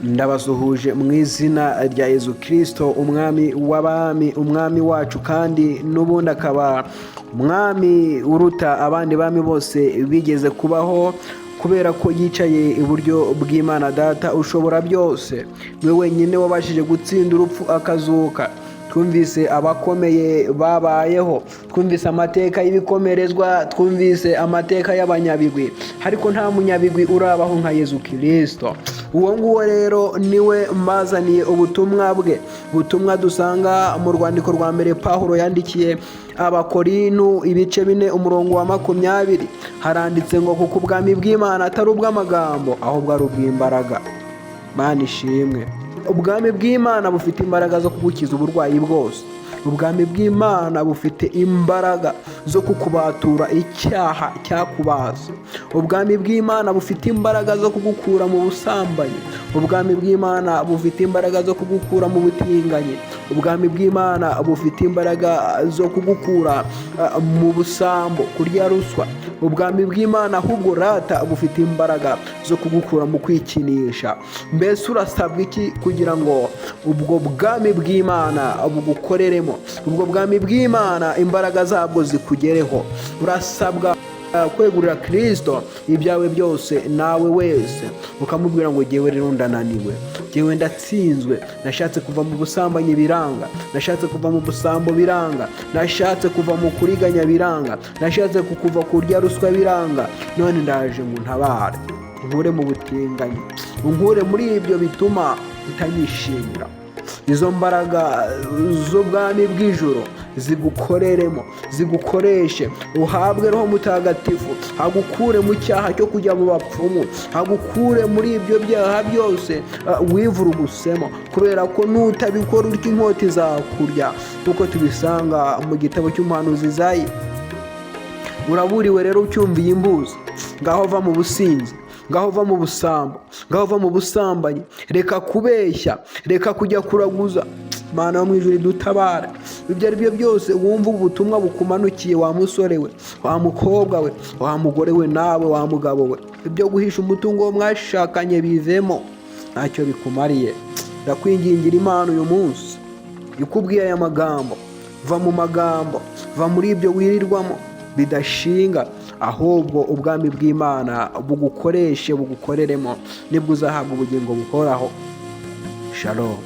Ndabasuhuje mu izina rya Yezu Kirisito, umwami w'abami, umwami wacu, kandi n'ubundi akaba umwami uruta abandi bami bose bigeze kubaho, kubera ko yicaye iburyo bw'Imana Data ushobora byose. Niwe wenyine wabashije gutsinda urupfu akazuka. Twumvise abakomeye babayeho, twumvise amateka y'ibikomerezwa, twumvise amateka y'abanyabigwi, ariko nta munyabigwi urabaho nka Yezu Kirisito. Uwo nguwo rero niwe mbazaniye ubutumwa bwe, ubutumwa dusanga mu rwandiko rwa mbere Pawulo yandikiye Abakorintu, ibice 4, umurongo wa 20. Haranditse ngo: "Kuko ubwami bw'Imana atari ubw'amagambo, ahubwo ari ubw'imbaraga." Mana ishimwe! Ubwami bw'Imana bufite imbaraga zo kugukiza uburwayi bwose. Ubwami bw'Imana bufite imbaraga zo kukubatura icyaha cyakubaza. Ubwami bw'Imana bufite imbaraga zo kugukura mu busambanyi. Ubwami bw'Imana bufite imbaraga zo kugukura mu butinganyi. Ubwami bw'Imana bufite imbaraga zo kugukura mu busambo, kurya ruswa. Ubwami bw'Imana ahubwo rata bufite imbaraga zo kugukura mu kwikinisha. Mbese urasabwa iki kugira ngo ubwo bwami bw'Imana bugukoreremo, ubwo bwami bw'Imana imbaraga zabwo zikugereho? Urasabwa kwegurira Kirisito ibyawe byose, nawe wese ukamubwira ngo: "Jyewe rero ndananiwe, jyewe ndatsinzwe. Nashatse kuva mu busambanyi biranga, nashatse kuva mu busambo biranga, nashatse kuva mu kuriganya biranga, nashatse kuva kurya ruswa biranga. None ndaje ngo ntabare, unkure mu butinganyi, unkure muri ibyo bituma utanyishimira." Izo mbaraga z'ubwami bw'ijoro zigukoreremo, zigukoreshe, uhabwe Roho Mutagatifu agukure mu cyaha cyo kujya mu bapfumu, agukure muri ibyo byaha byose wivurugusemo, kubera ko nutabikora utyo inkota izakurya, nk'uko tubisanga mu gitabo cy'umuhanuzi Izayi. Uraburiwe rero ucyumviye imbuzi. Ngaho va mu businzi, ngaho va mu busambo, ngaho va mu busambanyi. Reka kubeshya, reka kujya kuraguza. Mana yo mu ijuru dutabare. Ibyo ari byo byose wumva ubutumwa bukumanukiye, wa musore we, wa mukobwa we, wa mugore we, nawe wa mugabo we, ibyo guhisha umutungo wo mwashakanye bivemo, ntacyo bikumariye. Ndakwingingira Imana uyu munsi ikubwiye aya magambo: va mu magambo, va muri ibyo wirirwamo bidashinga, ahubwo ubwami bw'Imana bugukoreshe, bugukoreremo, nibwo uzahabwa ubugingo buhoraho. Shalom.